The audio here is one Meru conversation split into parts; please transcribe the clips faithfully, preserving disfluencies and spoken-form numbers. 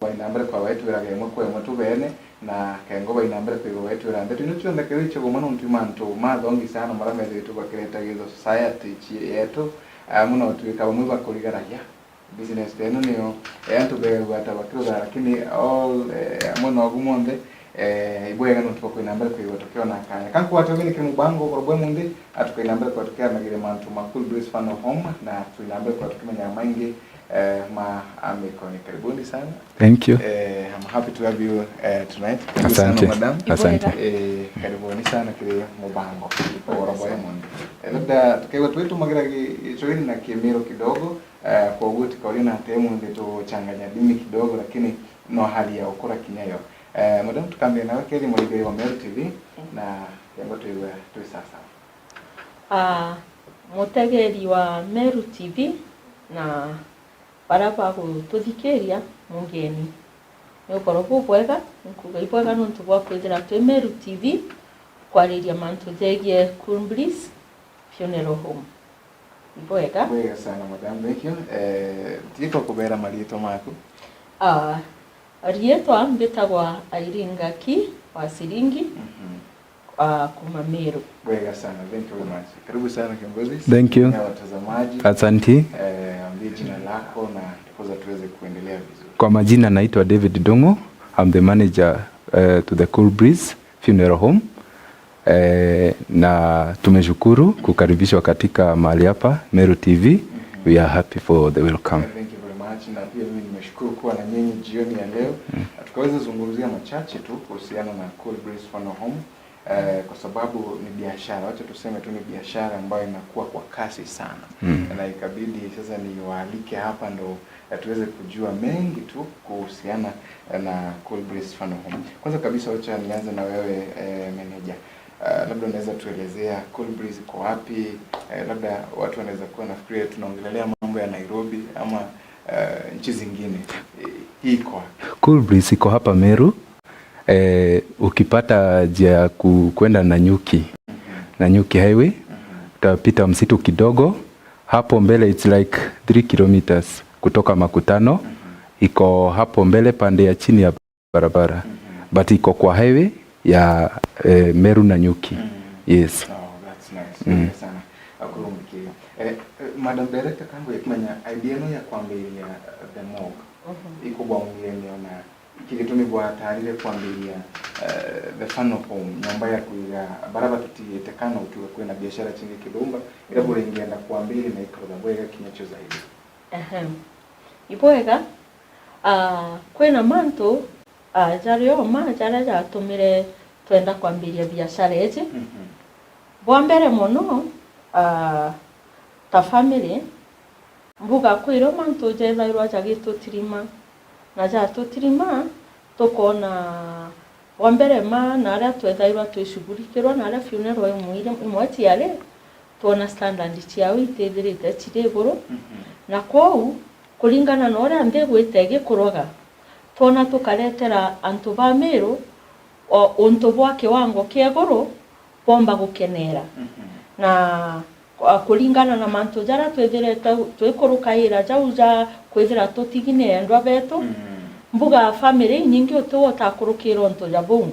bainambere kwa baitwiraga imwe kwa imwe tu bene, na kengo bainambere kwigwa baitwira ndeto ino cionthe kethira ichiguma nontu mantu mathongi sana mara methiritwe bakireta githo society chi-, yetu, ah, muno twika bamwe bakurigaragia business tenu niyo, eh, antu begagua ta bakirutha, lakini all, eh, amwe nogu monthe, eh, ibwega nontu bwa kwinambere kwigwa tukiona kanya. Kankwate ugeni kiri mubango ugoro bwe munthi, atukainambere kwa tukiaranagiria mantu ma Cool Breeze Funeral Home, na tuinambere kwa tukimenyaga maingi, eh, ma amikoni. Karibuni sana. Thank you. Eh, I'm happy to have you, eh, tonight. Karibu sana, madam. Asante. Asante. Eh, karibuni sana kiri mubango ugoro bwe munthi. Eh, labda tukaigua twitumagira gi-, Gichwahili na Kimiru kidogo, eh, kwa uguo tukauriana ati munthi tuchanganya ndimi kidogo, lakini no hali ya ukura kinya yo. Eh, madam, tukambia nawe Kethi, murigiri wa Meru T V, na kembo twigue twi sawa sawa. Ah, mutegeri wa Meru T V na baria bagututhikiria, mugeni, ni ukoro bubwega, nkuga ibwega nontu bwa kwithira twi Meru T V kwariria mantu jegie Cool Breeze Funeral Home. Ibwega. Bwega sana, madam, thank you. Eh, tiko kubera mariitwa maku. Ah, riitwa mbitagwa Irene Ngaki wa Siringi, mhm, ah, kuma Meru. Bwega sana, thank you very much. Karibu sana, kiongozi. Thank you. Na watazamaji. Asante. Eh, ambie jina lako na ndiposa tuweze kuendelea vizuri. Kwa majina naitwa David Dungu. I'm the manager, eh, to the Cool Breeze Funeral Home. Eh, na tumeshukuru kukaribishwa katika mahali hapa, Meru T V. We are happy for the welcome. Thank you very much. Na pia mimi nimeshukuru kuwa na nyinyi jioni ya leo. Mm. Tukaweza zungumzia machache tu kuhusiana na Cool Breeze Funeral Home. Eh, kwa sababu ni biashara, wacha tuseme tu ni biashara ambayo inakuwa kwa kasi sana. Mm. Na ikabidi sasa niwaalike hapa ndo, eh, tuweze kujua mengi tu kuhusiana, eh, na Cool Breeze Funeral Home. Kwanza kabisa, wacha nianze na wewe, eh, manager. Eh, labda unaweza tuelezea Cool Breeze iko wapi? Eh, labda watu wanaweza kuwa nafikiria tunaongelelea mambo ya Nairobi ama, eh, nchi zingine. Eh, hii iko wapi? Cool Breeze iko hapa Meru. Eh, ukipata njia ya ku-, kwenda Nanyuki, Nanyuki Highway, utapita msitu kidogo. Hapo mbele, it's like three kilometers kutoka Makutano. Iko hapo mbele pande ya chini ya barabara. But iko kwa highway ya, eh, Meru Nanyuki. Yes. Oh, that's nice. Mm. Asante sana. Akurumbukiria. Eh, eh, Madam Director, kangwe kumenya idea ino ya kwambiria, eh, the morgue. Mhm. Ikubwaumire niona Iki gitumi bwataarire kwambiria, eh, the funeral home, nyomba ya kwiga baria batutigite kana ukiuga kwina biashara chingi kithumba, iria buringienda kwambiria na ikarutha bwega kinya cio zaidi? Ehe. Ibwega, ah, kwina mantu, ah, jari o ma jaria jatumire twenda kwambiria biashara iji. Mhm. Bwa mbere mono, ah, ta family, mbuga kwirwe mantu jethairwa jagitutirima, na jatutirima, tukoona bwa mbere ma na aria twethairwa twishughulikirwa na aria funeral imwe iri, imwe ciari, twona standard ciao itithirite ciri iguru. Mhm. Na kwou, kuringana na uria nthi igwite igikuruga, twona tukaretera antu ba Miru o untu bwa kiwango kia iguru, boomba gukeneera. Mhm. Na ku-, kuringana na mantu jaria twithirite twikurukaira jau ja kwithira tutigi ni endwa betu, mm, mbuga family inyingi utiwe utakurukira untu ja buu.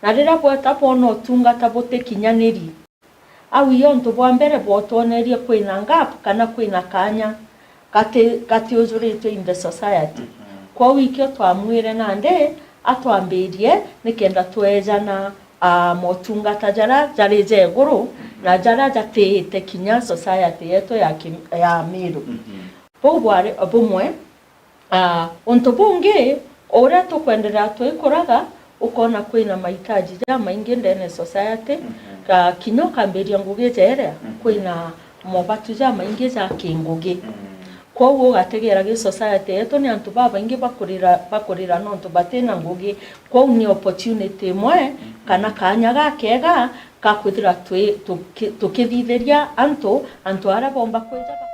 Na riria bweta bwona utungata butikinyaniri, au iyo untu bwa mbere bwotwonerie kwina gap kana kwina kaanya gati-, gatiujuritwe in the society. Mhm. Kwou ikio twamwire nandi atwambirie nikenda twejana, aa, motungata jaria jari ja iguru, mhm, na jaria jatiite kinya society yetu ya ki-, ya Miru. Mhm. Buu bwari bumwe. Aa, untu bungi, o uria tukwenderea twikuraga, ukoona kwina mahitaji jamaingi ndene society, mhm, ka-, kinya ukambiria ngugi ja iria, mhm, kwina mobatu jamaingi ja kingugi. Mm. Kwou ugategeera gi society yetu ni antu babaingi bakurira, bakurira nontu batina ngugi. Kwou ni opportunity imwe, mhm, kana kaanya gakega ga kwithira twi-, tuki-, tukithithiria antu, antu aria boomba kwija ba-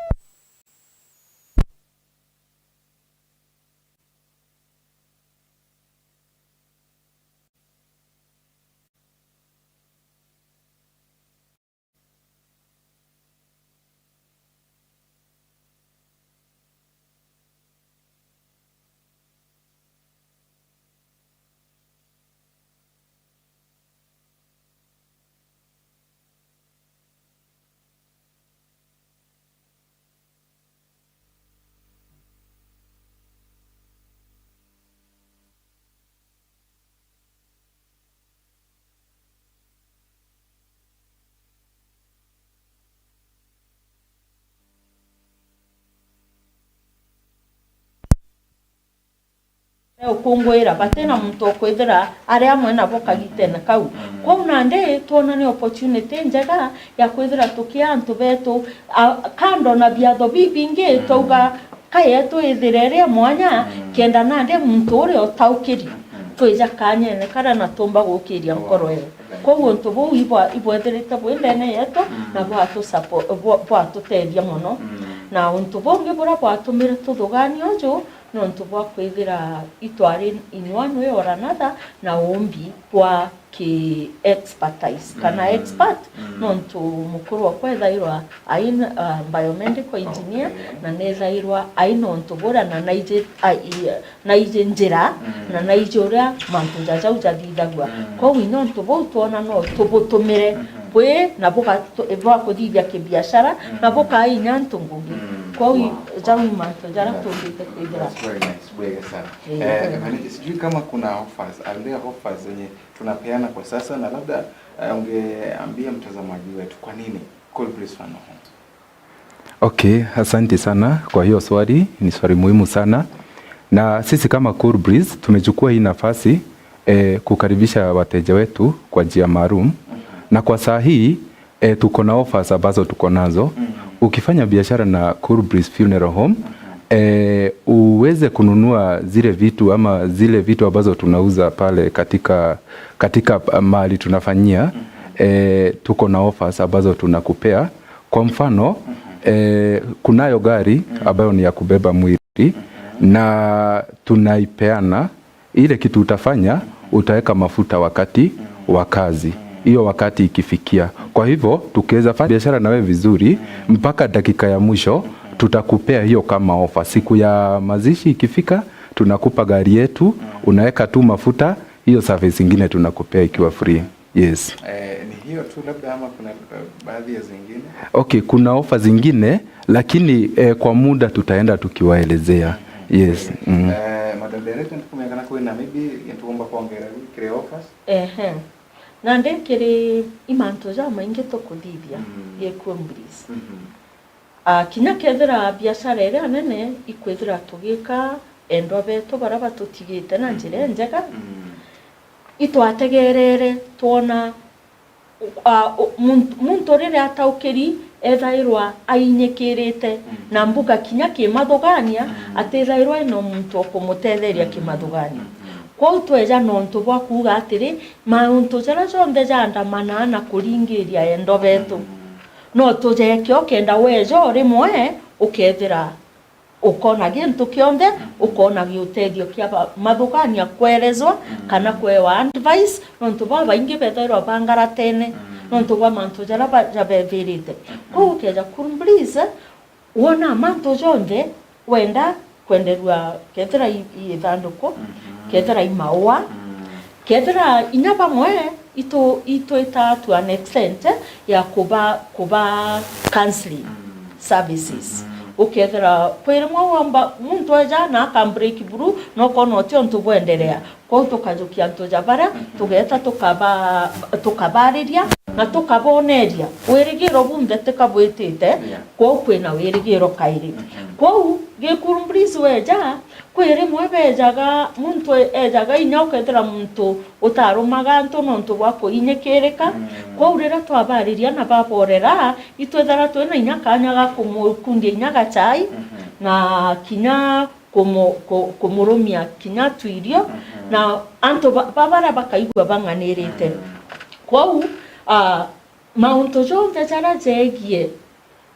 ukunguira, batina muntu ukwithira ari amwe nabo kagitene kau. Mm. Kwou nandi twona ni opportunity njega ya kwithira tukia antu betu, a, kando na biatho bibingi, mm, twauga ka yetu ithire iri ya mwanya, mm, kenda nandi muntu uria utaukiria, mm, twija kanyene karia na tumba gukiria, wow, nkoro yetu. Thank you. Kwou untu buu ibwa-, ibwethirite bwi ndene yetu, mm, na bwatu suppo-, bwa-, bwatutethia mono. Mm. Na untu bungi buria bwatumire tuthugania uju, nontu bwa kwithira itwari in one way or another na umbi bwa ki expertise kana, mm, expert, mm, nontu mukuru wakwa ethairwa ai, uh, biomedical engineer, okay, na nethairwa ai nontu buria na naiji, ai, naiji njira, mm, na naiji uria mantu ja jau jathithagua. Mm. Kwou nontu buu twona no tubutumire, mhm, bwi na buga-, tu-, bwa kuthithia kibiashara, na, mhm, bukaa inya antu ngugi. Mm. Kwou, wow, jau i mantu jaria, wow, tumbite kwithira. That's very nice. Bwega sana. Eh, eh, Evangelist, sijui kama kuna offers, are there offers zenye tunapeana kwa sasa, na labda, eh, ungeambia mtazamaji wetu kwa nini Cool Breeze Funeral Homes? Okay, asante sana kwa hiyo swali, ni swali muhimu sana. Na sisi kama Cool Breeze tumechukua hii nafasi, eh, kukaribisha wateja wetu kwa njia maalum. Mhm. Na kwa saa hii, eh, tuko na offers ambazo tuko nazo. Mhm. Ukifanya biashara na Cool Breeze Funeral Home, mhm, eh, uweze kununua zile vitu ama zile vitu ambazo tunauza pale katika, katika, uh, mahali tunafanyia, mhm, eh, tuko na offers ambazo tunakupea. Kwa mfano, mhm, eh, kunayo gari, mhm, ambayo ni ya kubeba mwili, mhm, na tunaipeana. Ile kitu utafanya, mhm, utaweka mafuta wakati, mhm, wa kazi. Mhm. Hiyo wakati ikifikia. Kwa hivyo, tukiweza fanya biashara na wewe vizuri, mhm, mpaka dakika ya mwisho, mhm, tutakupea hiyo kama ofa. Siku ya mazishi ikifika, tunakupa gari yetu, mhm, unaweka tu mafuta, hiyo service ingine tunakupea ikiwa free. Yes. Eh, ni hiyo tu labda ama kuna, eh, baadhi ya zingine? Okay, kuna ofa zingine, lakini, eh, kwa muda tutaenda tukiwaelezea. Mhm. Yes. Mm. Eh, Madam Director, ntukumenya kana kwina maybe ntugomba kwongera kiri offers? Ehe. Nandi kiri i mantu jamaingi tukuthithia, mm, gi Cool Breeze. Mhm. Ah, kinya kethira biashara iria nene ikwithira tugika endwa betu baria batutigite na njira, mm, injega, mm, itwategerere twona, ah, u-, muntu, muntu riria ataukiri ethairwa ainyikirite, mm, na mbuga kinya kimathugania, mm, atithairwa ena muntu wa kumutetheria, mm, kimathugania. Mm. Kwou tweja nontu bwa kuuga atiri, mauntu jaria jonthe jaandamanaa na kuringiria endwa betu, mm, no tujeke o kenda weja o rimwe ukethira ukona gintu kionthe, ukona giutethio kia ba-, mathugania kwerezwa, mm, kana kwewa advice, nontu babaingi bethairwa bangaratene, mm, nontu bwa mantu jaria ba-, jabethirite. Mm. Kwou ukeja Cool Breeze, wona mantu jonthe, wenda kwenderua kethira i, i ithanduku, mhm, kethira i maua, mm, kethira inya bamwe itu-, itwita to an extent ya kuba, kuba counseling, mm, services. Mhm. Ukethira kwi rimwe womba muntu eja na aka break through, na ukona uti untu bwenderea. Kwou tukajukia antu ja baria, mhm, tugeeta tukaba-, tukabariria na tukaboneria wirigiro bunthe tika bwitite, yeah, kwou kwina wirigiro kairi. Mhm. Kwou gi Cool Breeze weja, kwi rimwe bejaga, muntu e-, ejaga inya ukethira muntu utarumaga antu nontu bwa kuinyikirika. Mm. Kwou riria twabariria na baborera, itwithira twina inya kanya ga kumukundia inya gachai, mhm, na kinya kumu-, ku-, kumurumia kinya twirio, mhm, na antu ba-, ba-, baria bakaigua bang'anirite. Mm. Kwou, ah, mauntu jonthe jaria jegie,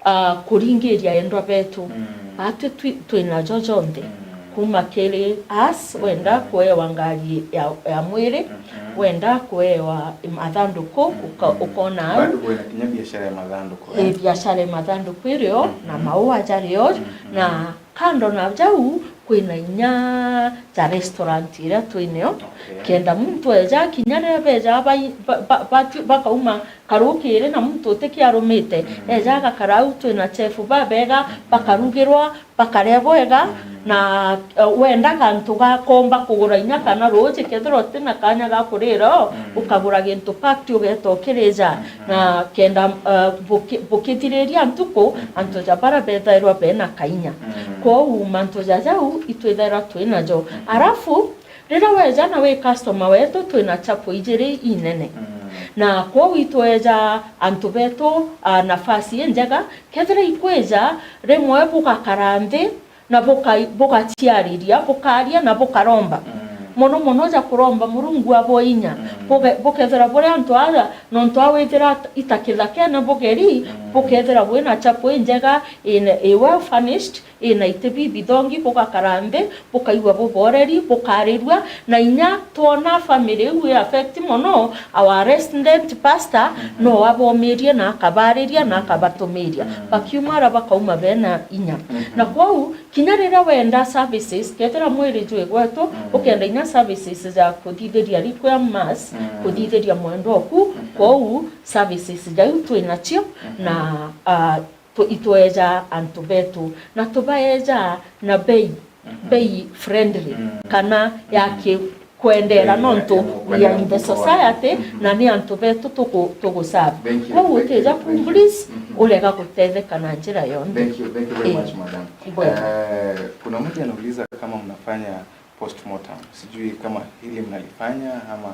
ah, kuringiria endwa betu, mm, batwi twi-, twinajo jonthe. Mm. Kuma kiri us, wenda, mhm, kuewa ngari ya, ya mwiri, mhm, wenda kuewa mathanduku, uka-, mm, ukona au. Bado kwina kinya biashara ya mathanduku, eh, eh? Biashara ya mathanduku irio, na, mhm, maua jario, mhm, na kando na jau, kwina inya ja restaurant iria twinayo. Okay. Kenda muntu eja, kinya riria beja bai-, ba-, ba-, batu-, bakauma karukiri na muntu utikiarumite, mm, eja agakara au, twina chef babega, mhm, bakarugirwa, bakaria bwega, mm, na, eh, wenda gantu ga komba kugura inya kana ruuji, kethira utina kanya ga kurira o, mm, ukagura gintu packed ugeeta ukirija. Mhm. Na kenda, eh, buki-, bukithiriria ntuku, mhm, antu ja baria bethairwa bena kainya. Mm. Kwou mantu ja jau itwithairwa twinajo. Mhm. Arafu, Riria weja na wi customer wetu, twina chapo ijiri inene. Mm. Na kwou itweja antu betu, ah, nafasi injega, kethira ikwija, rimwe bugakara nthi, na buka-, bugaciariria, bukaria na bukaromba. Mm. Mono mono ja kuromba Murungu abwe inya. Mm. Buge-, bukethira buri antu aja, nontu a withira ita kithakene bugeri, mm, bukethira bwina chapo injega, in, i well furnished, ina iti bibithongi, bugakara nthi, bukaigua buboreri, bukarirua, na inya twona family iu i affect mono, our resident pastor, mhm, no abomirie na akabariria na, mhm, akabatumiria. Mhm. Bakiuma ara bakauma bena inya. Mhm. Na kwou, kinya riria wenda services, kethira mwiri jwi gwetu, mhm, ukenda inya services ja kuthithiria requiem mass, mhm, kuthithiria mwendwa oku, mhm, kwou services jau twi nacio, mhm, na, ah, tu-, itweja antu betu, na tubaeja na bei, mhm, bei friendly, mm, kana ya, mhm, ki-, kwendera, eh, nontu ya, ya we are in the kukwendera society, mhm, na ni antu betu tugu-, tuguserve. Thank you, kwou thank you, utija, thank you, kumblis, mhm, urega gutetheka na njira yonthe. Thank you, thank you very, eh, much, madam. Ibwega. Eh, kuna mmoja anauliza kama mnafanya postmortem. Sijui kama hili mnalifanya ama,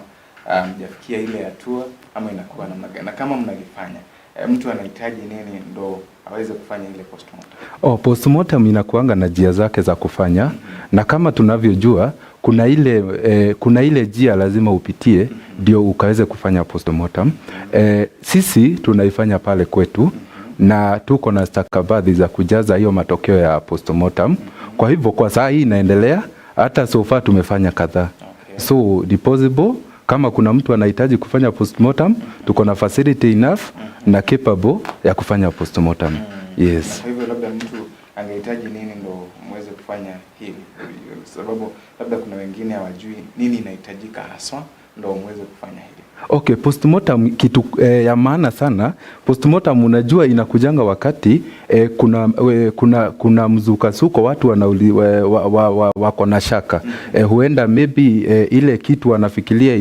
ah, mjafikia ile hatua ama inakuwa namna gani? Na kama mnalifanya, eh, mtu anahitaji nini ndo aweze kufanya ile postmortem? Oh, postmortem inakuanga na njia zake za kufanya, mhm, na kama tunavyojua, kuna ile, eh, kuna ile njia lazima upitie, mhm, ndio ukaweze kufanya postmortem. Mhm. Eh, sisi tunaifanya pale kwetu, mhm, na tuko na stakabadhi za kujaza hiyo matokeo ya postmortem. Mhm. Kwa hivyo kwa saa hii inaendelea, hata so far tumefanya kadhaa. Okay. So, ni possible, kama kuna mtu anahitaji kufanya postmortem, tuko na facility enough, mhm, na capable ya kufanya postmortem. Mm. Yes. Kwa hivyo labda mtu angehitaji nini ndo muweze kufanya hili? Sababu labda kuna wengine hawajui nini inahitajika haswa ndo muweze kufanya hili. Okay, postmortem kitu, eh, ya maana sana. Postmortem, unajua, inakujanga wakati, eh, kuna, eh, kuna, kuna mzukasuko, watu wanauli-, wa, wa, wa, wa, wako na shaka. Mm. Eh, huenda maybe, eh, ile kitu wanafikiria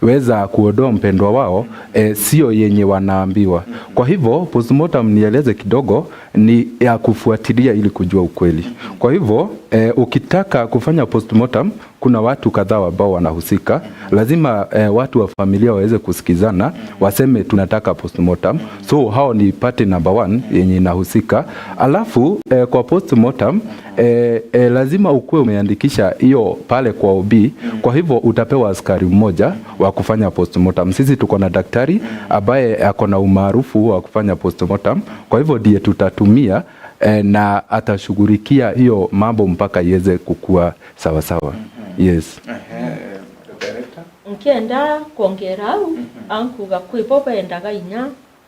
imeweza kuondoa mpendwa wao, mm, eh, sio yenye wanaambiwa. Mm. Kwa hivyo, postmortem, nieleze kidogo, ni ya kufuatilia ili kujua ukweli. Mm. Kwa hivyo, eh, ukitaka kufanya postmortem, kuna watu kadhaa ambao wanahusika. Lazima, eh, watu wa familia waweze kusikizana, waseme, "Tunataka postmortem." So, hao ni party number one yenye inahusika. Alafu, eh, kwa postmortem, eh, eh, lazima ukuwe umeandikisha hiyo pale kwa O B. Kwa hivyo, utapewa askari mmoja wa kufanya postmortem. Sisi tuko na daktari ambaye ako na umaarufu wa kufanya postmortem. Kwa hivyo, ndiye tutatumia, eh, na atashughulikia hiyo mambo mpaka iweze kukua sawa sawa. Mhm. Yes. Ehe, eh, director? Nkienda kwongera au, mhm, ankuga kwi bo bendaga inya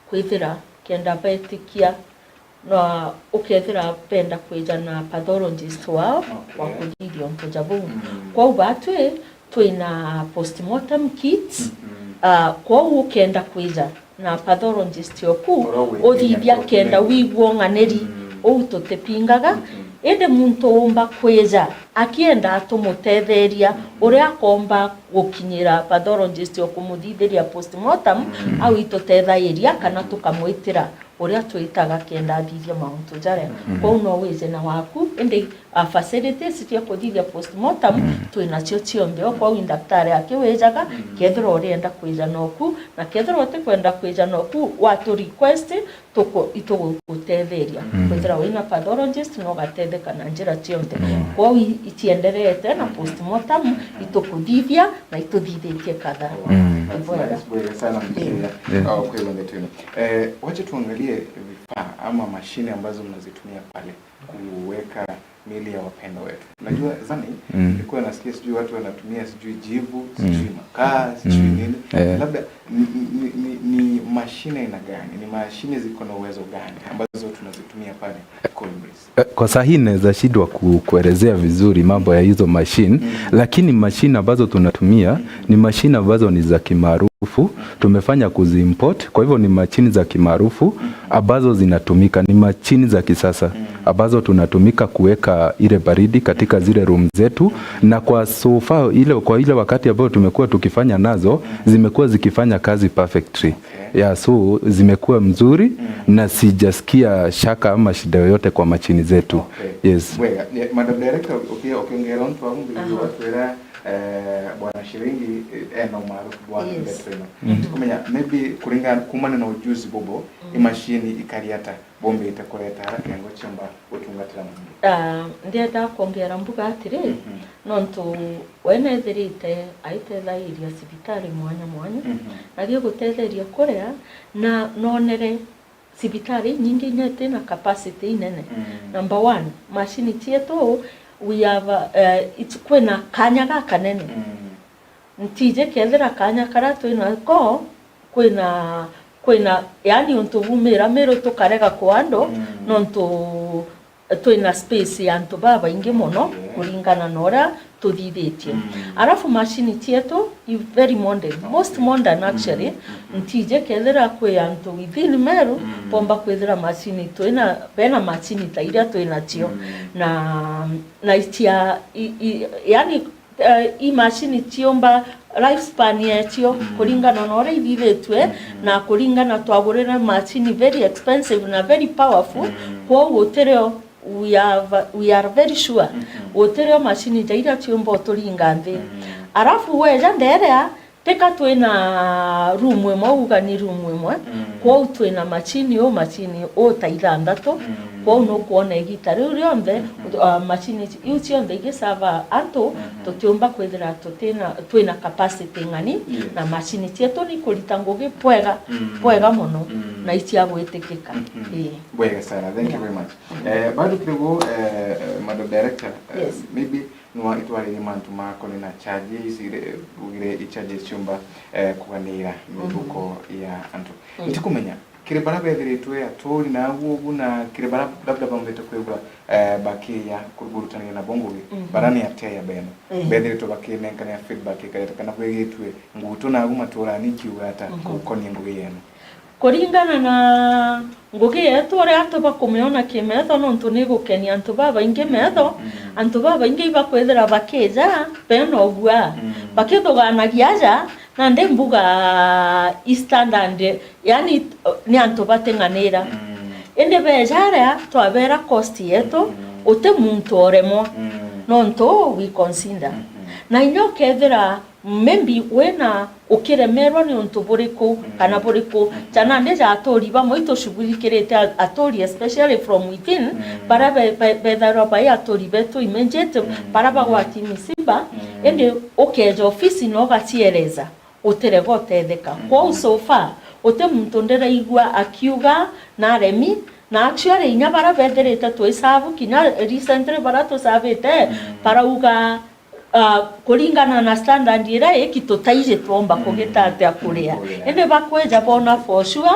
kwithira kenda betikia, na ukethira benda kwija na pathologist wao, okay, wa kuthithia untu ja buu. Mm. Kwou batwi twina postmortem kits, mhm, ah, kwou ukenda kwija na pathologist oku, uthithia kenda wigua ung'aniri, mm, uu tutipingaga. Mhm. Indi muntu uumba kwija akienda tumutetheria, mm, uria akomba gukinyira pathologist o kumuthithiria postmortem, mm, au itutethairia kana tukamwitira uria twitaga kenda athithie mauntu jaria. Mm. Kwou no wije na waku, indi a facilities cia kuthithia postmortem, mm, twinacio cionthe. O kwou i ndaktari akiwijaga, mm, kethirwa urienda kwija noku, na kethirwa utikwenda kwija noku, watu request, tuku-, itugugutetheria. Mm. Kwithira wina pathologist, no ugatetheka na njira cionthe. Mm. Kwou i-, icienderete na, mm, postmortem, itukuthithia na ituthithitie kadhaa. Mm. That's nice. Ibwega. Bwega sana, mzee. Yeah. Yeah. Ah, kweli ndio. Eh, wacha tuangalie vifaa ama mashine ambazo mnazitumia pale kuweka miili ya wapendwa wetu. Unajua, zamani, mm, nilikuwa nasikia sijui watu wanatumia sijui jivu, mm, sijui makaa, sijui, mm, nini. Eh. Labda ni, ni, ni, ni, ni mashine aina gani? Ni mashine ziko na uwezo gani ambazo tunazitumia pale Colbridge? Eh, kwa saa hii naweza shindwa ku-, kuelezea vizuri mambo ya hizo machine, mm, lakini machine ambazo tunatumia, mm, ni machine ambazo ni za kimaarufu. Tumefanya kuziimport, kwa hivyo ni machine za kimaarufu ambazo zinatumika, ni machine za kisasa ambazo tunatumika kuweka ile baridi katika zile room zetu, na kwa so far, ile, kwa ile wakati ambao tumekuwa tukifanya nazo, zimekuwa zikifanya kazi perfectly. Okay. Yeah, so zimekuwa mzuri, mm, na sijasikia shaka ama shida yoyote kwa machine zetu. Okay. Yes. Bwega, ni, Madam Director, uki-, ukiongera untu wa mundu, aha, watwira eh, Bwana Shiringi, eh, ena umaarufu bwa Yes. ndeto ino. Mm. Ndikumenya, maybe kuringana, kumana na ujuzi bubu, Mm. imashini ikari ata bombite kureta ara kengo ciumba gutungatira muntu? Ah, ndienda kwongera mbuga atiri, Mhm. nontu we nethirite aitethairia cibitari mwanya mwanya, Mhm. na gigutetheria kuria, na nonere cibitari inyingi inya itina capacity inene. Mm. Number one, machine cietu, we have, uh, it's, kwina kanya gakanene. Mm. Ntiji kethira kanya karia twinako, kwina, kwina, yani untu bumira miru tukarega kwa andu, Mm. nontu twina space ya antu babaingi mono Okay. kuringana na uria tuthithitie. Mm. Arafu machine cietu i very modern, most Okay. modern actually. Mm, mm, mm. Ntiji kethira kwi antu within Meru, Mm. bomba kwithira machine twina, bena machine ta iria twinacio. Mm. Na, na icia, i, i, yani, eh, i machine ciumba lifespan yacio Mm. kuringana na uria ithithitue, Mm, mm. na kuringana twagurire machine very expensive na very powerful, Mm. kwou gutirio we are, we are very sure Mhm. gutirio machine ja iria ciumba uturinga nthi. Mhm. Arafu weja nderea, tika twina room imwe, uga ni room imwe, Mhm. kwou twina machine u, machine u ta ithanthatu, Mhm. kwou nukwona igita riu rionthe, Mhm. uh, machine ici, iu cionthe igisava antu, Mhm. tutiumba kwithira tutina, twina capacity ng'ani, Yes. na machine cietu ni kurita ngugi bwega, Mhm. bwega mono, Mhm. na icia gwitikika. Mhm. Ii. Bwega sana, thank you Yeah. very much. Eh, bado kidogo, eh, eh, Madam Director, eh, Yes. maybe nwa itwaririe mantu makoni na charges, ire, ugire i charges ciumba, eh, kuganira Mhm. mithuko ya antu. Mhm. Ntikumenya, kiri bara bethiritwe aturi na agu ugu na kiri bara labda bambite kwigua, eh, bakiya kurugurutania na bongo wi, Mhm. bara ni atia ya beno? Mhm. Bethiritwe bakinenkania feedback ikareta kana bwigitwe ngutu na agu maturani ikiuga ata Mhm. gukonia ngugi yenu? Kuringana na ngugi yetu uria antu bakumiona kimetho, nontu ni gukenia antu babaingi metho, Mm. antu babaingi ibakwithira bakija bena ugua, Mm. bakithuganagia aja, nandi mbuga i standard, yani ni antu bating'anira. Mm. Indi beja aria twabera cost yetu, Mm. uti muntu uremwa, Mm. nontu we consider. Mm-hmm. Na inya ukethira maybe wina ukiremerwa ni untu buriku Mm. kana buriku. Mm-hmm. Jana ndi ja aturi bamwe itushughulikirite a-, aturi especially from within, Mm. bara be-, be-, betharwa bai aturi betu immediate, Mm. bara bagwati misiba, Mm. indi ukeja ofisi na ugaciereza, utirega utetheka. Mm. Kwou so far, uti muntu ndiraigua akiuga naremi, na actually inya bara bethirite twisabu, kinya recently bara tusabite, Mm. barauga, ah, kuringana na standard iria iki tutaiji twomba Mm. kugita atia kuria. Kuria. Indi bakweja bona for sure,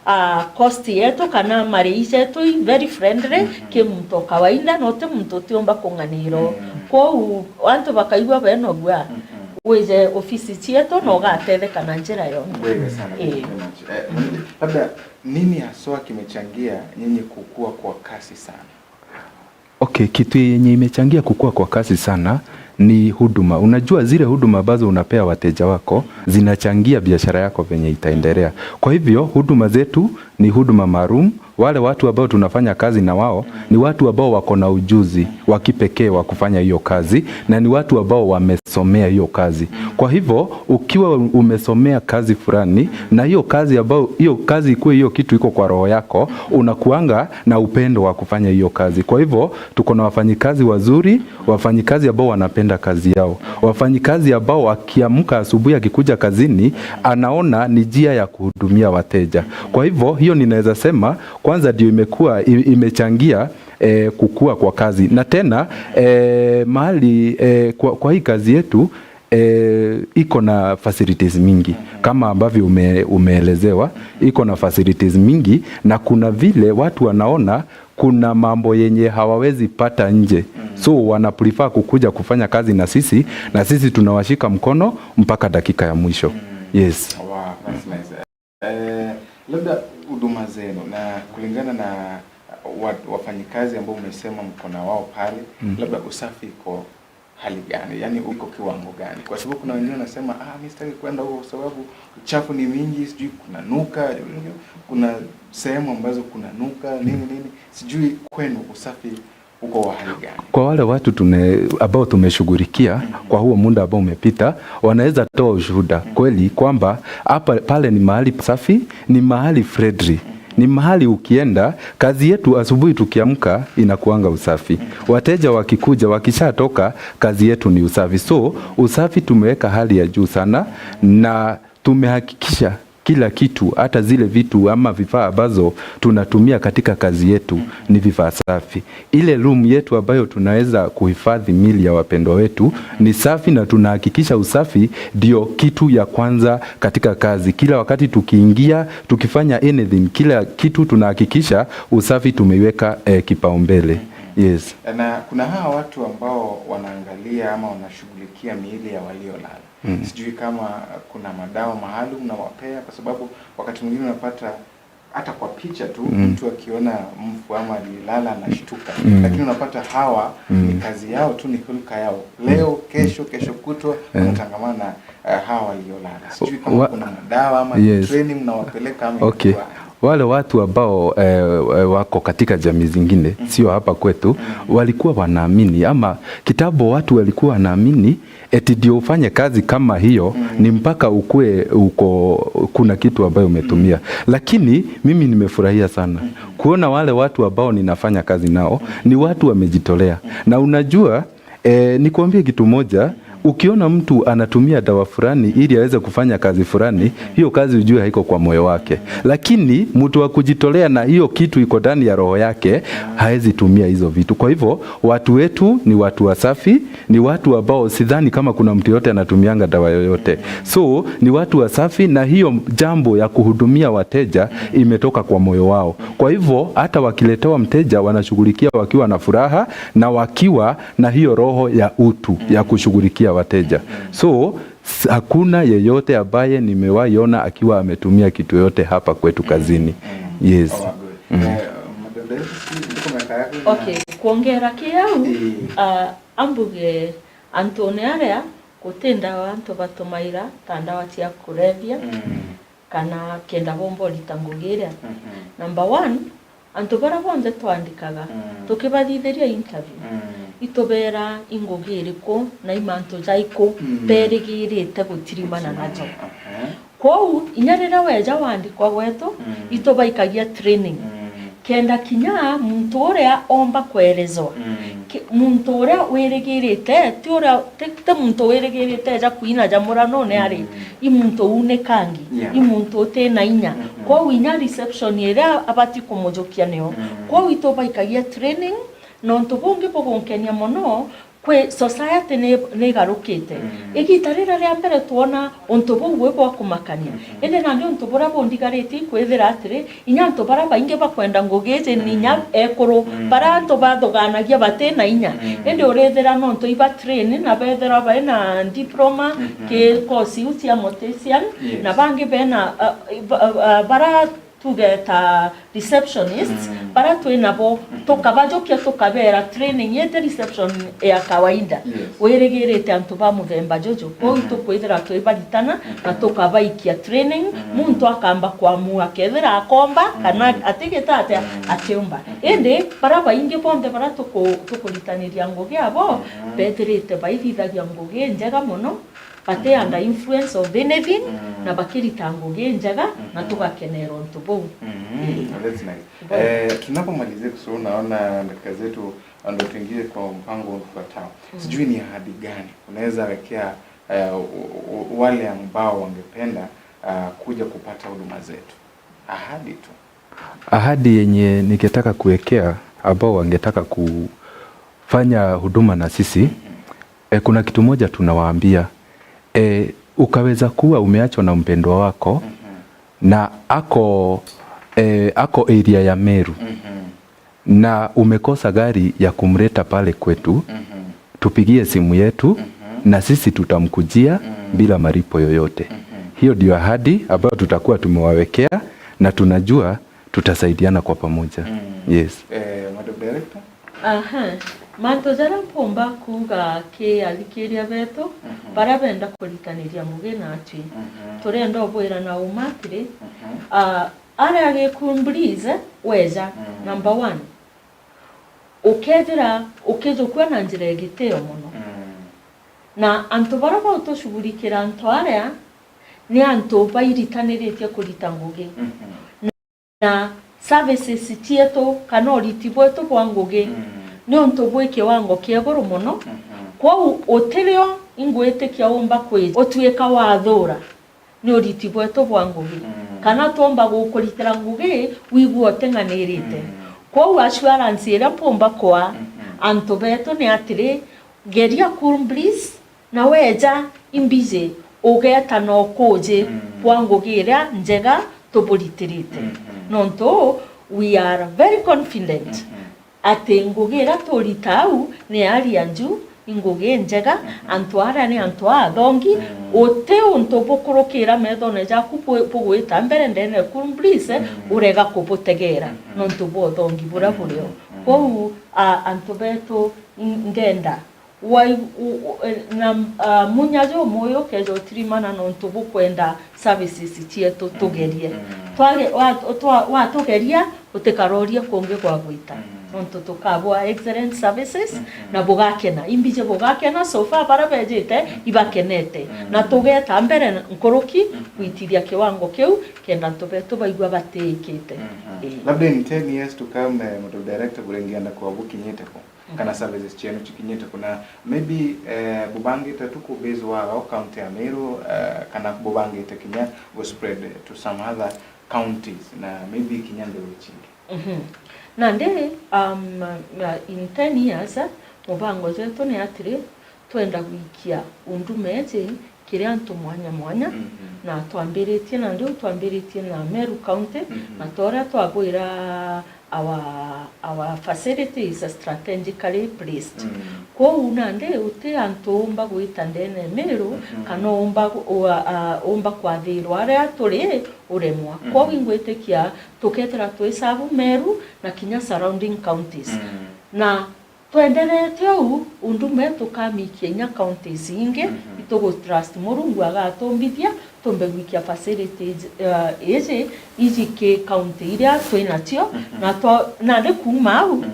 ah, cost yetu kana marii jetu i very friendly, Mm-hmm. ki muntu o kawaida, na uti muntu utiumba kung'anirwo. Mm. Kwou antu bakaigua bena ugua, Mm-hmm. wije ofisi cietu na Mm. ugatetheka na njira yonthe. Bwega sana, thank you Eh. very much. Eh, Mm. labda nini haswa kimechangia nyinyi kukua kwa kasi sana? Okay, kitu yenye imechangia kukua kwa kasi sana ni huduma. Unajua, zile huduma ambazo unapea wateja wako zinachangia biashara yako venye itaendelea. Kwa hivyo, huduma zetu ni huduma maalum. Wale watu ambao tunafanya kazi na wao ni watu ambao wako na ujuzi wa kipekee wa kufanya hiyo kazi, na ni watu ambao wamesomea hiyo kazi. Kwa hivyo, ukiwa umesomea kazi fulani, na hiyo kazi ambao, hiyo kazi ikuwe hiyo kitu iko kwa roho yako, unakuanga na upendo wa kufanya hiyo kazi. Kwa hivyo, tuko na wafanyikazi wazuri, wafanyikazi ambao wanapenda kazi yao, wafanyikazi ambao akiamka asubuhi akikuja kazini, anaona ni njia ya kuhudumia wateja. Kwa hivyo, hiyo ninaweza sema, kwanza ndio imekuwa, i-, imechangia, eh, kukua kwa kazi. Na tena, eh, mahali, eh, kwa, kwa hii kazi yetu, eh, iko na facilities mingi. Kama ambavyo ume-, umeelezewa, iko na facilities mingi, na kuna vile watu wanaona kuna mambo yenye hawawezi pata nje. So, wana prefer kukuja kufanya kazi na sisi, na sisi tunawashika mkono mpaka dakika ya mwisho. Yes. Wow, that's nice. Eh, labda huduma zenu na kulingana na wa-, wafanyikazi ambao umesema mko na wao pale, Mm. labda usafi iko hali gani? Yaani uko kiwango gani? Kwa sababu kuna wengine wanasema, "Ah, mimi sitaki kwenda huko kwa sababu uchafu ni mingi, sijui kuna nuka, kuna sehemu ambazo kuna nuka, nini, nini." Sijui kwenu usafi uko wa hali gani? Kwa wale watu tume-, ambao tumeshughulikia kwa huo muda ambao umepita, wanaweza toa ushuhuda kweli kwamba hapa, pale ni mahali safi, ni mahali friendly, ni mahali ukienda, kazi yetu asubuhi tukiamka inakuanga usafi. Wateja wakikuja, wakishatoka, kazi yetu ni usafi. So, usafi tumeweka hali ya juu sana na tumehakikisha kila kitu, hata zile vitu ama vifaa ambazo tunatumia katika kazi yetu ni vifaa safi. Ile room yetu ambayo tunaweza kuhifadhi mili ya wapendwa wetu ni safi, na tunahakikisha usafi ndio kitu ya kwanza katika kazi. Kila wakati tukiingia, tukifanya anything, kila kitu tunahakikisha usafi tumeiweka, eh, kipaumbele. Yes. Na kuna hawa watu ambao wanaangalia ama wanashughulikia miili ya waliolala. Sijui kama kuna madawa maalum nawapea, kwa sababu wakati mwingine unapata hata kwa picha tu, mtu akiona mfu ama alilala anashtuka. Lakini unapata hawa ni kazi yao tu, ni hulka yao. Leo, kesho, kesho kutwa, wanatangamana na, eh, hawa waliolala. Sijui kama Wa- kuna madawa ama ni Yes. training mnawapeleka ama Okay. inakuwa Wale watu ambao, eh, eh, wako katika jamii zingine, sio hapa kwetu, walikuwa wanaamini, ama kitambo watu walikuwa wanaamini eti ndio ufanye kazi kama hiyo ni mpaka ukue uko, kuna kitu ambayo umetumia. Lakini mimi nimefurahia sana kuona wale watu ambao ninafanya kazi nao ni watu wamejitolea. Na unajua, eh, nikuambie kitu moja, ukiona mtu anatumia dawa fulani ili aweze kufanya kazi fulani, hiyo kazi ujue haiko kwa moyo wake. Lakini mtu wa kujitolea na hiyo kitu iko ndani ya roho yake, haezi tumia hizo vitu. Kwa hivyo, watu wetu ni watu wasafi, ni watu ambao sidhani kama kuna mtu yote anatumianga dawa yoyote. So, ni watu wasafi, na hiyo jambo ya kuhudumia wateja imetoka kwa moyo wao. Kwa hivyo, hata wakiletewa mteja, wanashughulikia wakiwa na furaha na wakiwa na hiyo roho ya utu ya kushughulikia wateja. So, s-, hakuna yeyote ambaye nimewahi ona akiwa ametumia kitu yoyote hapa kwetu kazini. Yes. Oh, good. Eh, Madam Director, sijui ndiko miaka yako ina- Okay, kwongera ki au, Eh. ah, ambuge antune aria guti ndawa antu batumaira ta ndawa cia kulevya, kana kenda bomba urita ngugi iria. Number one, antu baria bonthe twandikaga, tukibathithiria interview, itubera i ngugi iriku na i mantu jaiku berigirite gutirimana najo. Kwou, inya riria weja wandikwa gwetu, itubaikagia training. Kenda kinya muntu uria omba kwerezwa. Ki-, muntu uria wirigirite, ti uria, ti, ti muntu wirigirite eja kuina ja muranone ari, i muntu unikangi, Yeah. i muntu utina inya. Kwou inya reception iria abati kumujukia nio. Kwou itubaikagia training, na untu bungi bugunkenia mono, kwi society ni, ni igarukite. Igita riria ria mbere twona untu buu bwi bwa kumakania. Indi nandi untu buria bundigaritie ikwithira atiri, inya antu baria baingi bakwenda ngugi iji ni inya ekuru, baria antu bathuganagia bati na inya. Indi urithira nontu iba train na bethira bai na diploma, ki course iu cia mortician, Yes. na bangi bena, uh, ba-, uh, baria tuge ta receptionists, baria twi nabo, tukabajukia, tukabera training iti reception ya kawaida. Yes. Wirigirite antu ba muthemba juju. Kwou itukwithira twibaritana na tukabaikia training, muntu akamba kuamua akethira akomba kana atigita atia akiumba. Indi baria baingi bonthe baria tuku-, tukuritaniria ngugi abo, bethirite baithithagia ngugi njega mono, bati under influence of anything, na bakirita ngugi njega, na tugakenera untu buu. Ii. Oh, that's nice. Good. Eh, tunapomalizia, kwa sababu naona dakika zetu, ndio tuingie kwa mpango ufuatao. Sijui ni ahadi gani unaweza wekea, eh, u-, u-, wale ambao wangependa, ah, kuja kupata huduma zetu? Ahadi tu. Ahadi yenye ningetaka kuwekea ambao wangetaka kufanya huduma na sisi, eh, kuna kitu moja tunawaambia. Eh, ukaweza kuwa umeachwa na mpendwa wako na ako, eh, ako area ya Meru na umekosa gari ya kumleta pale kwetu, tupigie simu yetu na sisi tutamkujia bila malipo yoyote. Hiyo ndio ahadi ambayo tutakuwa tumewawekea na tunajua tutasaidiana kwa pamoja. Yes. Eh, Madam Director? Aha. Mantu jaria mpumba kuuga ki athikiria betu, baria benda kuritaniria ngugi natwi. Turenda ubwira na uma atiri, ah, aria Gikuyu Breeze weja, number one. Ukethira ukijukua na njira igitio mono. Mm. Na antu baria bautushughulikira antu aria ni antu bairitaniritie kurita ngugi. Mhm. Na services cietu kana uriti bwetu bwa ngugi, mm, ni untu bwi kiwango kia iguru mono. Mhm. Kwou utirio ingwitikia umba kwi-, utuika wathura ni uriti bwetu bwa ngugi. Mm. Kana twomba gukuritira ngugi, wigua uting'anirite. Mm. Kwou assurance iria mpumba kwa, mhm, antu betu ni atiri, geria Cool Breeze, na weja imbiji ugeta na ukuji, mm, bwa ngugi iria njega tuburitirite. Mhm. Nontu we are very confident, mhm, ati ngugi iria turita au ni hali ya juu, i ngugi njega, mhm, antu aria ni antu athongi, mm, uti untu bukurukira methone jaku bu-, bugwita mbere ndene ya Cool Breeze, mm, urega kubutegera, mhm, nontu bwa uthongi buria, mhm, burio. Mhm. Kwou, a, antu betu, n-, ngenda wai-, u-, u-, e, na, a, munya jumuyu ukeja utirimana nontu bukwenda services cietu, mhm, tugerie. Mhm. Twage-, wa-, twa-, watugeria, utikarorie kungi gwa gwita. Mhm. Nontu tukabwa excellent services, mhm, na bugakena. Imbiji bugakena, so far baria bejite, mhm, ibakenete. Mhm. Na tugeta mbere nkuruki, mhm, gwitithia kiwango kiu, kenda antu betu baigua batiikite. Mhm. Ii. Labda in ten years to come, eh, Muto Director, buria ingienda kwa bukinyite ku? Kana services cienu cikinyite kuna, maybe, eh, bubangite tu ku base wa o county ya Meru, eh, kana bubangite kinya gu spread to some other counties na maybe kinya nthiguru cingi? Mhm. Nandi, um, uh, in ten years, eh, mubango jwetu ni atiri, twenda gwikia unduma iji kiri antu mwanya mwanya, mhm, na twambiritie nandi u twambiritie na Meru County, mhm, na ta uria twagwira our, our facility is strategically placed. Mm. Kwou nandi uti antu umba gwita ndene Meru, mhm, kana umba gu-, ua-, a, umba kwathirwa aria turi uremwa. Mhm. Kwou ingwitikia tukethira twi serve Meru na kinya surrounding counties. Mm. Na twenderete uu, unduma tukamikia inya counties ingi, mhm, itugu trust Murungu agatumbithia, tumbe gwikia facilities, eh, iji, iji ki county iria twi nacio, mhm, na twa-, nandi kuuma au, mm,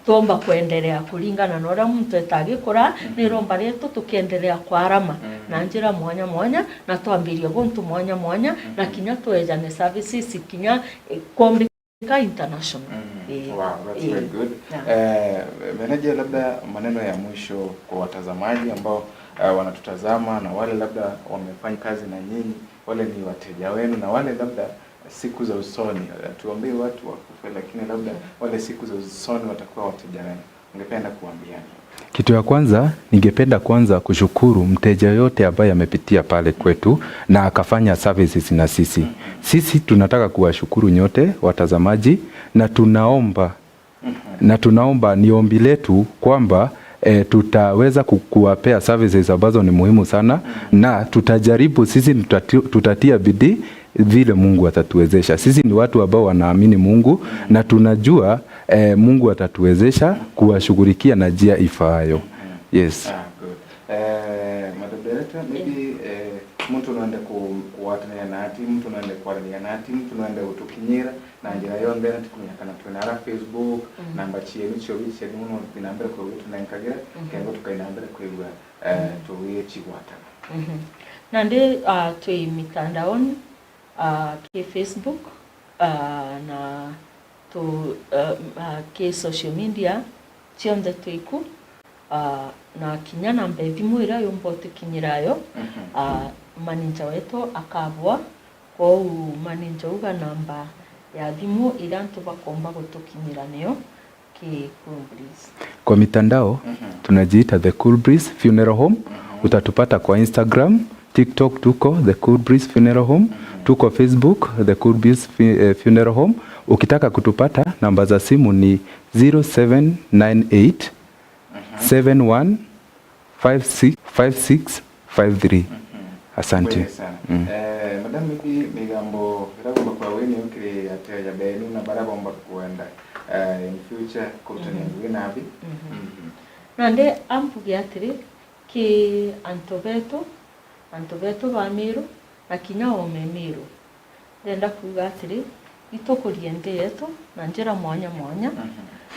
twomba kwenderea kuringana na uria muntu eta agikura, mhm, ni iromba rietu tukienderea kwarama, mm, na njira mwanya mwanya, na twambirie guntu mwanya mwanya, na, mhm, kinya twejane services kinya, eh, kwombi- ka international. Mm. Eh, wow, that's, eh, very good. Yeah. Eh, manager, labda maneno ya mwisho kwa watazamaji ambao, eh, wanatutazama na wale labda wamefanya kazi na nyinyi, wale ni wateja wenu, na wale labda siku za usoni, eh, tuombee watu wakufe, lakini labda, mm, wale siku za usoni watakuwa wateja wenu. Ungependa kuambia nini? Kitu ya kwanza, ningependa kwanza kushukuru mteja yote ambaye amepitia pale kwetu na akafanya services na sisi. Sisi tunataka kuwashukuru nyote watazamaji, na tunaomba, na tunaomba, ni ombi letu kwamba, eh, tutaweza ku-, kuwapea services ambazo ni muhimu sana, na tutajaribu, sisi tutati-, tutatia bidii vile Mungu atatuwezesha. Sisi ni watu ambao wanaamini Mungu, na tunajua, eh, Mungu atatuwezesha kuwashughulikia na njia ifaayo. Yes. Ah, good. Eh, Madam Director, maybe, eh, muntu noende ku-, kugwatanira nati, muntu noende kwaranira nati, muntu noende gutukinyira na njira yonthe, na tikumenya kana twina ara Facebook, namba cienu cio bici cia thimu no tuthi na mbere kwigua tunenkagira, kenda tukai na mbere kwigua, eh, tugicigwatana. Mhm. Nandi, ah, twi mitandaoni, ah, ki Facebook, ah, na tu, ah, ah, ki social media, cionthe twi ku, ah, na kinya namba ya thimu iria yumba utikinyira yo, ah, manager wetu akabua. Kwou manager uga namba ya thimu iria antu bakomba gutukinyira niyo. Ki Cool Breeze. Kwa mitandao, tunajiita The Cool Breeze Funeral Home. Utatupata kwa Instagram, TikTok tuko The Cool Breeze Funeral Home, tuko Facebook The Cool Breeze Fu-, eh, Funeral Home. Ukitaka kutupata, namba za simu ni zero seven nine eight, seven one, five six, five six five three. Asante. Kweli sana. Eh, madam, maybe migambo iragomba kwa wini ukiri ateja benu na bara bomba kwenda, eh, in future kurutania ngugi nabi. Nandi ambuge atiri, ki antu betu, antu betu ba Miru, na kinya ome Miru, ndenda kuuga atiri, itukurie nthi yetu na njira mwanya mwanya. Mhm.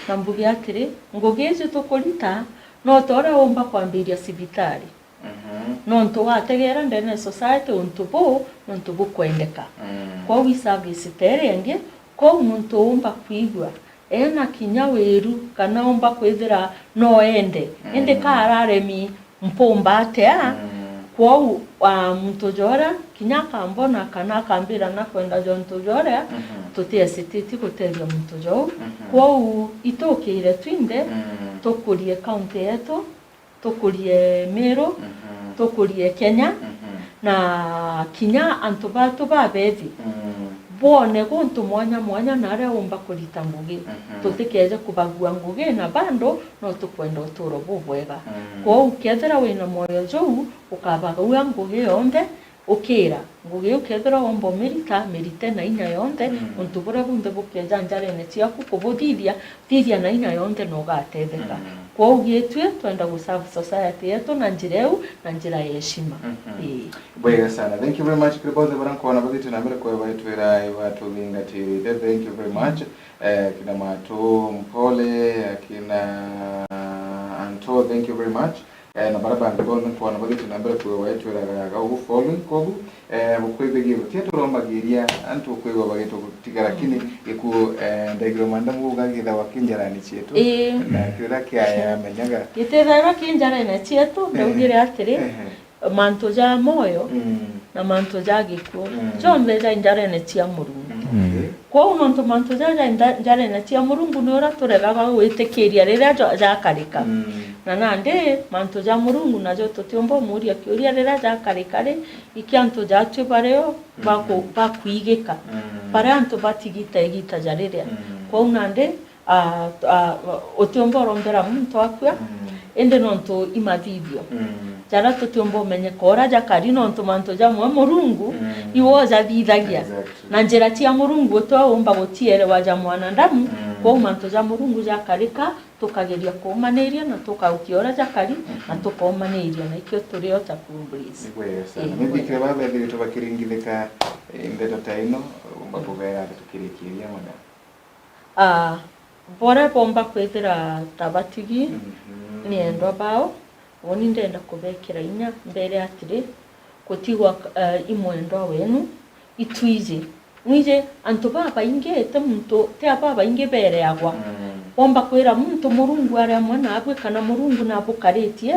Na mbuge atiri, ngugi iji tukurita, no ta uria umba kwambiria cibitari. Mhm. Nontu wategeera ndene ya society untu buu, nontu bukwendeka. Mm. Kwou i service ta iria ingi, kwou muntu umba kwigua ena kinya wiru, kana umba kwithira no ende. Mm. Indi ka araremi mpumba atia? Mm. Kwou, a, muntu joria kinya akambona kana akambira na kwenda jontu joria, mhm, tuti hesitate gutethia muntu jou. Mhm. Kwou itukire twinthe, mm, tukurie county yetu, tukurie Meru, mhm, tukurie Kenya, mhm, na kinya antu batu babethi, mm, bone guntu mwanya mwanya na aria umba kurita ngugi. Mhm. Tutikeje kubagua ngugi na bando no tukwenda uturo bubwega. Mm. Kwou kethira wina mwoyo juu, ukabagua ngugi yonthe, ukira ngugi iu kethira womba umirita, mirite na inya yonthe, mm, untu buria bunthe bukeja njarene ciaku kubuthithia, thithia na inya yonthe na ugatetheka. Mm. Kwou gitue twenda guserve society yetu na njira iu, na njira ya heshima. Mhm. Ii. Bwega sana. Thank you very much. Kiri bonthe baria nkwona bathite na mbere kweba itwira ibatuthingatirite. Thank you very much. Eh, kina Matu Mpole, akina Anto, thank you very much. Eh, na baria bangi bonthe nkwona bathite na mbere kweba itwiraga ga ugu following kogu. Eh, bukwithigirwa tia turombagiria antu kwigua bagitutigara, mm, lakini gikuo, eh, ndaigirwa manda muga githawa kinjarani cietu. Ii. Na kiria kiaya menyaga. Gitithairwa kinjarene cietu, ndaugire atiri, ehe, mantu ja mwoyo, mm, na mantu ja gikuo, mm, jonthe ja injarene cia Murungu. Mm, okay. Kwou nontu mantu ja ja inda-, njarene cia Murungu ni uria turegaga gwitikiria riria jo-, jakarika. Mm. Na nandi mantu ja Murungu najo tutiumba umuria kiuria riria jakarika ri, iki antu jatue bario baku-, mm, bakuigika. Mm. Baria antu batigita igita ja riria. Mm. Kwou nandi, a, a, utiumba urombera muntu akua, mm, indi nontu imathithio, mm, jaria tutiumba umenyeka uria jakari, nontu mantu jamwe Murungu, mm, iwe ujathithagia. Exactly. Na njira cia Murungu utwe umba gucierewa ja mwanadamu, mm, kwou mantu ja Murungu jakarika, tukageria kuumaniria na tukaukia uria jakari, na, mhm, tukaumaniria, na ikio turi o ta Cool Breeze. Ni bwega sana. Ii, maybe bwega. Kiri babethiritwe bakiringithika, eh, ndeto ta ino, umba, mm, kubera athikirikiria mwana. Ah, boria bomba kwithira ta batigi, mhm, ni endwa bao, uuni ndenda kubekira inya mbere atiri, gutigwa, eh, i mwendwa wenu, itwiji. Nwiji, antu babaingi, ti muntu, ti a babaingi bereagwa. Mm. Bomba kwira muntu Murungu ari amwe naabwe, kana Murungu nabukaritie,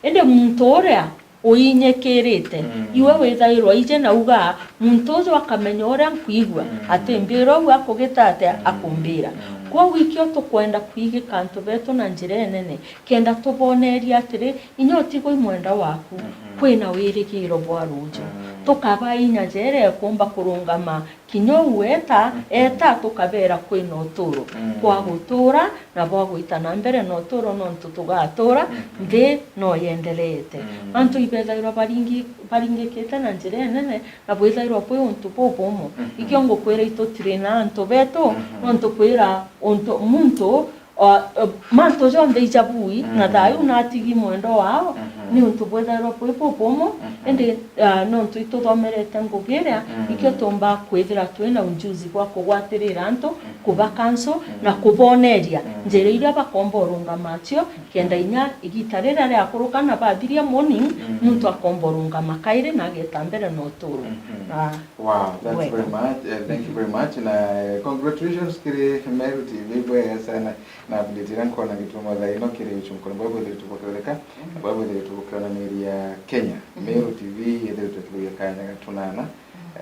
indi muntu uria uinyikirite. Mm. Iwe withairwa ije na uga, muntu uju akamenya uria nkwigua, mm, ati mbira ugu akugita atia, mm, akumbira. Mm. Kwou ikio tukwenda kwigika antu betu na njira inene, kenda tuboneria atiri, inya utigwe i mwenda waku, mhm, kwina wirigiro bwa ruju. Mm. Tukaba inya jere kumba kurungama kinya uu eta, mhm, eta tukabera kwina uturo, mm, kwa gutura na bwa gwita na mbere na uturo, nontu tugatura, mhm, nthi no yendereete. Mm. Antu ibethairwa baringi-, baringikite na njira inene, na bwithairwa bwi untu bubumu. Mhm. Ikio ngukwira, itutiri na antu betu, mhm, nontu kwira untu, muntu, o, o, mantu jonthe ijabui, na, mhm, thayu natigi mwendo wao, mhm, ni untu bwithairwa bwi bubumu, mhm, indi, ah, nontu ituthomerete ngugi iria, mhm, ikio tuumba kwithira twina ujuzi bwa kugwatirira antu, kuba counsel, mm, na kuboneria, mm, njira iria bakomba urungama acio, kenda inya igita riria riakuruka na bathiria morning, mm, muntu akomba urungama kairi na ageta mbere na uturo. Mhm. Ah, wow, that's very much. Eh, thank you very much. Na, eh, congratulations kiri Meru T V, bwega sana. Na update iria nkona gituma thaa ino kiri uchunko, bwa bwithiritwe bukioneka, mm, bwa bwithiritwe bukionaniria Kenya. Mm. Meru T V yithiritwe kirugia kanya gatunana.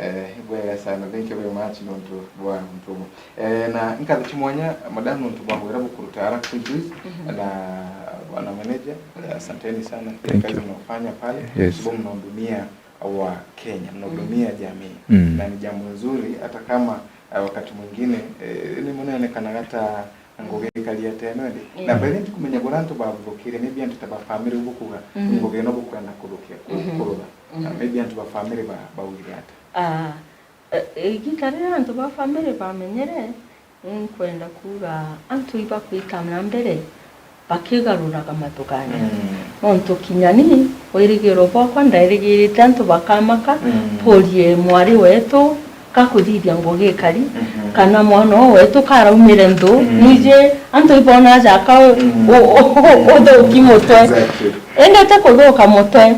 Eh, bwega sana. Thank you very much nontu bwa untu umu. Eh, na nkatho cia mwanya, madam, nontu bwa wira bukuruta ara Queen Breeze, mhm, na bwana manager, eh, asanteni sana. Thank you. Kazi mnaofanya pale. Yes. Sababu mnahudumia wa Kenya, mnahudumia, mm, jamii. Mm. Na ni jambo nzuri, hata kama, eh, wakati mwingine, eh, ni muneonekana hata ngugi ikaria teno indi. Mm. Na by then tukumenya bura antu bathukire, maybe antu ta ba family bukuga, mhm, ngugi ino bukwenda kuthukia, ku-, mhm, kurutha. Na, mhm, maybe antu ba family ba, baugire ata? Ah, eh, igita riria antu ba family bamenyere, nkwenda kuuga antu ibakwita na mbere bakigaruraga mathuganio. Mm. Nontu kinya ni wirigiro bwakwa ndairigirite antu bakamaka, mm, borie mwari wetu, kakuthithia ngugi ikari, mhm, kana mwana uu wetu karaumire nthu, mhm, nije antu ibona jaka u-, mhm, u-, u-, u-, uthuki mutwe. Exactly. Indi ti kuthuka mutwe,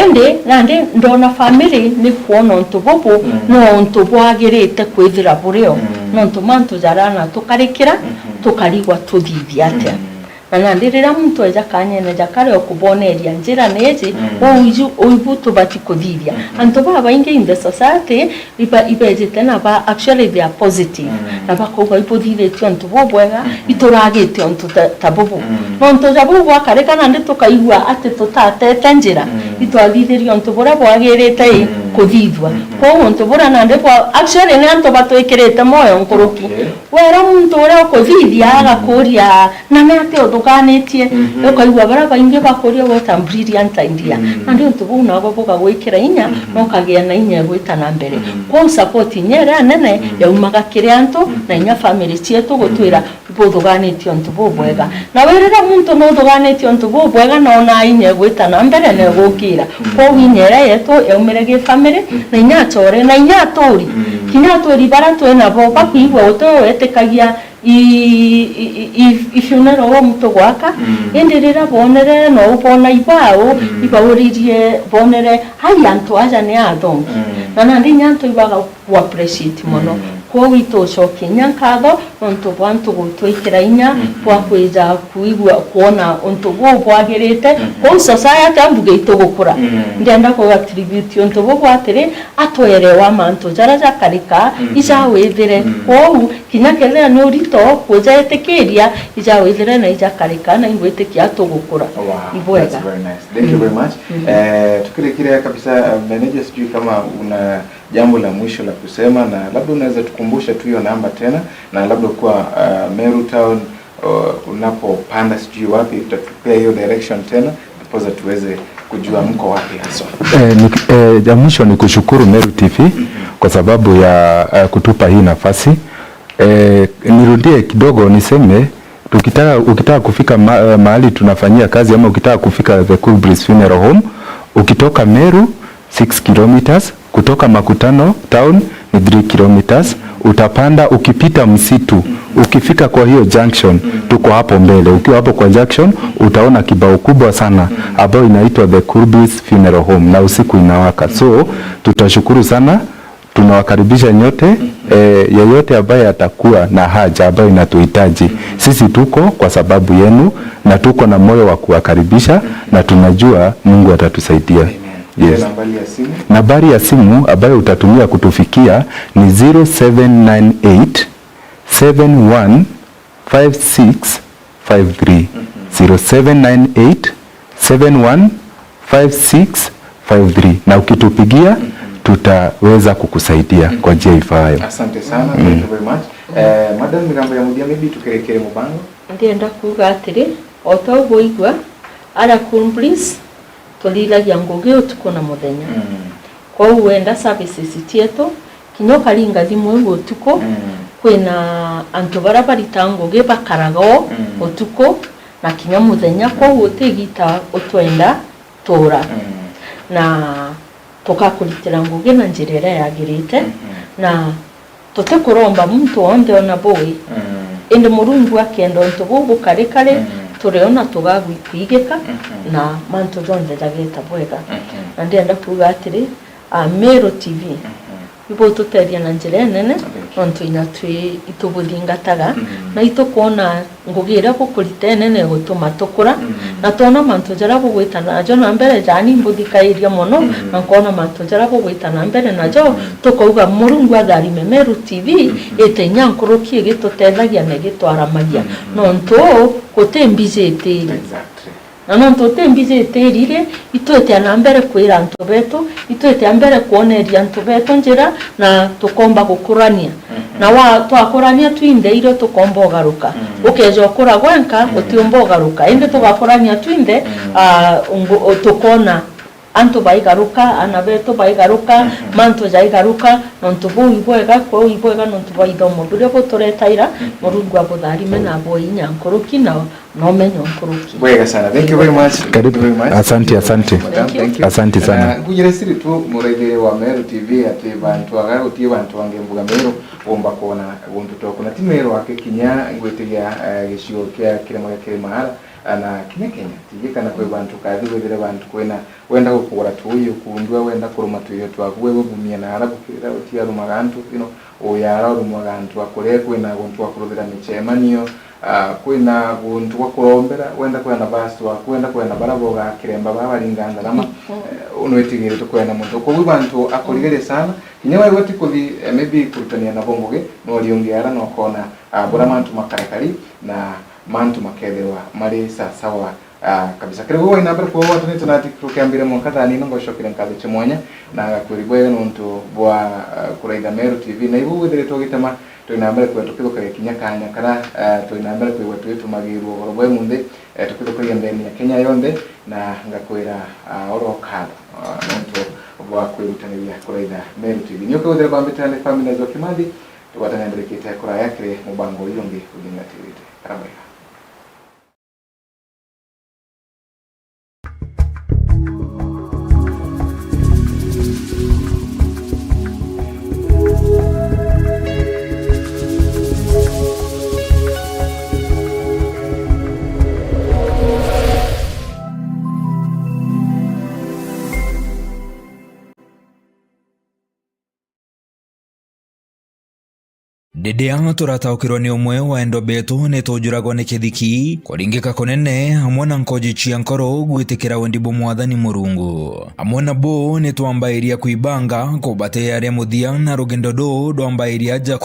indi nandi ndona family ni kwona untu bubu, mm, no untu bwagirite kwithira burio, mm, nontu mantu jaria na tukarikira, mhm, tukarigwa tuthithia atia. Mm. Na nandi riria muntu eja kanyene ja kare okuboneria njira ni iji, mm, uu iju, uu ibu tubati kuthithia. Mhm. Antu babaingi in the society iba-, ibejite na ba, actually they are positive. Mm. Na bakauga ibuthithitie untu bubwega, mhm, ituragite untu ta, ta bubu. Mm. Nontu ja buu bwakarika nandi tukaigua ati tutatete njira, mm, itwathithirie untu buria bwagirite i, mm, kuthithua. Mhm. Kwou untu buria nandi bwa, actually ni antu batwikirite moyo nkuruki. Okay. Wera muntu uria ukuthithia, mm, agakuria, na ni atia uthuganitie? Mhm. Ukaigua baria baingi bakuria, what a brilliant idea. Mm. Nandi untu buu nabo bugagwikira inya, mhm, na ukagia na inya ya gwita na mbere. Mm. Kwou support inya iria nene, mm, yaumaga kiri antu, mm, na inya family cietu gutwira, mm, buthuganitie untu bubwega. Mm. Na wirira muntu nuthuganitie untu bubwega, na ona inya ya gwita na mbere na, mm, igukira. Mm. Kwou inya iria yetu yaumire gi family, mm, na inya achore, na inya aturi. Mm. Kinya aturi baria twi nabo bakwigua uti wetikagia i, i, i, i funeral home tugwaka, mm, indi riria bonere no ubona ibao, mm, ibauririe bonere, hai antu aja ni athongi. Mm. Na nandi inya antu ibaga ku appreciate mono. Mm. Kwou itucokie inya nkatho nontu bwa antu gutwikira inya, mm, bwa kwija kuigua kwona untu buu bwagirite. Mm. Kwou society ambuge itugukura. Mm. Ndienda ku attribute untu buu bwa atiri, atwerewa mantu jaria jakarika, mhm, ijawithire. Mm. Kwou, kinya kethira ni urito, kujaitikiria, ijawithire na ijakarika, na ingwitikia tugukura. Wow, ibwega. That's very nice. Thank you, mm, very much. Mm. Eh, tukirikiria kabisa, eh, manager, sijui kama una jambo la mwisho la kusema, na labda unaweza tukumbusha tu hiyo namba tena, na labda kwa, eh, Meru Town, uh, unapopanda sijui wapi, utatupea hiyo direction tena, ndiposa tuweze kujua mko wapi haswa. Eh, ni, eh, ya mwisho ni kushukuru Meru T V, mhm, kwa sababu ya, eh, kutupa hii nafasi. Eh, nirudie kidogo niseme, tukitaka, ukitaka kufika ma-, eh, mahali tunafanyia kazi ama ukitaka kufika the Cool Breeze Funeral Home, ukitoka Meru, six kilometers, kutoka Makutano town ni three kilometers, utapanda ukipita msitu, ukifika kwa hiyo junction, tuko hapo mbele. Ukiwa hapo kwa junction, utaona kibao kubwa sana ambayo inaitwa The Cool Breeze Funeral Home, na usiku inawaka. So, tutashukuru sana, tunawakaribisha nyote, eh, yeyote ambaye atakuwa na haja ambayo inatuhitaji. Sisi tuko kwa sababu yenu, na tuko na moyo wa kuwakaribisha, na tunajua Mungu atatusaidia. Amen. Yes. Ile nambari ya simu? Nambari ya simu ambayo utatumia kutufikia ni zero seven nine eight, seven one, five six five three. Mhm. Zero seven nine eight, seven one, five six five three. Na ukitupigia, mhm, tutaweza kukusaidia, mhm, kwa njia ifaayo. Asante sana. Mm. Thank you very much. Eh, Madam Migambo ya Mudia, maybe tukerekere mubango. Ndienda kuuga atiri, o ta u bwaigua, ara Cool Breeze, tuthithagia ngugi utuku na muthenya. Mm. Kwou wenda services cietu, kinya ukaringa thimu iu utuku, mm, kwina antu baria baritaga ngugi bakaraga o, mm, utuku na kinya muthenya, mm, kwou utigita utwenda tuura. Mm. Na tugakuritira ngugi na njira iria yagirite, mhm, na tutikuromba muntu wonthe ona bui. Mm. Indi Murungu akenda untu buu bukari kari, mm, turiona tugagwikwiigika, mhm, na mantu jonthe jageeta bwega. Mhm. Na ndienda kuuga atiri, a, Meru T V, mhm, ibututethia na njira inene, thank you, nontu inya twi itubuthingataga, mhm, na itukwona ngugi iria bukurita inene igutuma tukura, mm, na twona mantu jaria bugwita najo na mbere, jani mbuthikairia mono, mm, na nkwona mantu jaria bugwita na mbere najo, mm, tukauga, Murungu atharime Meru T V, mm, ite inya nkuruki igitutethagia na igitwaramagia, mm, nontu guti mbiji itiri. Exactly. Na nontu uti mbiji itiri ri, itwitia na mbere kwira antu betu, itwitia mbere kwoneria antu betu njira, na tukomba gukurania. Mhm. Na wa, twakurania twinthe irio tukomba ugaruka. Mhm. Ukeja ukura gwenka, mhm, utiumba ugaruka. Indi tugakurania twinthe, mhm, ah, ngu-, tukona Antu baigaruka, aana betu baigaruka, mhm, mantu jaigaruka, nontu buu ibwega, kwou ibwega nontu bwa ithomo buria buturetaira, mhm, Murungu abutharime na abwe inya nkuruki na, na umenyo nkuruki. Bwega sana. Thank you very much. Karibu. Thank you very much. Asante, asante. Madam, thank you. Asante sana. Na nkujire siri tu muraithire wa Meru T V ati bantu aga gutie bantu bange mbuga Meru bomba kwona guntu toku. Na ti Meru ake kinya ngwitigia, eh, gicigo kia kirima gia Kirimara, na kinya Kenya. Tiji kana kwi bantu kathi withire bantu kwina wenda gukugura tuuyu kundua, wenda kuruma tuuyu twaku, we wibumia na ara gukirira utiarumaga antu, you know, uyara urumaga antu akure, kwina guntu wa kuruthira micemanio, ah, kwina guntu gwa kurombera, wenda kwena basi waku, wenda kwena bara boga kiremba baba baringa ndarama, eh, unwitigirite kwena muntu. Koguo bantu akurigeria sana, kinya wewe ti kuthi, eh, maybe kurutania nabo ngugi, no riungi ara no kona, ah, bura mantu makarakari na mantu makethirwa mari sasawa. Ah, kabisa. Kiri gwe waina mbere kwa watanite na ati tukiambire mwanka thaa nini, ngocokire nkatho cia mwanya, na ngakwiri bwega nontu bwa, ah, kuraitha Meru T V. Na ibu withiritwe ugitema, twina mbere kwigua tukithukagia kinya kanya kara, ah, twina mbere kwigua twitumagirua ugoro bwa imunthi, eh, tukithukagia ndeni ya Kenya yonthe, na ngakwira, ah, oro katho, ah, nontu bwa kwirutaniria kuraitha Meru T V. Ni ukigwithira bambite ni family na Njoki Mathi, tugwatane mbere kite kuraya kiri mubango uyu ungi uthingatirite. Karabaiga. Riria turataukirwa ni umwe wa endo betu, ni tujuragwa ni kithiki, kuringika kunene, amwe na nkoji cia nkoro gwitikira wendi bwa Mwathani Murungu. Amwe na bo ni twambairia kwibanga kubatearia muthia, na rugendo ruu rwambairia ja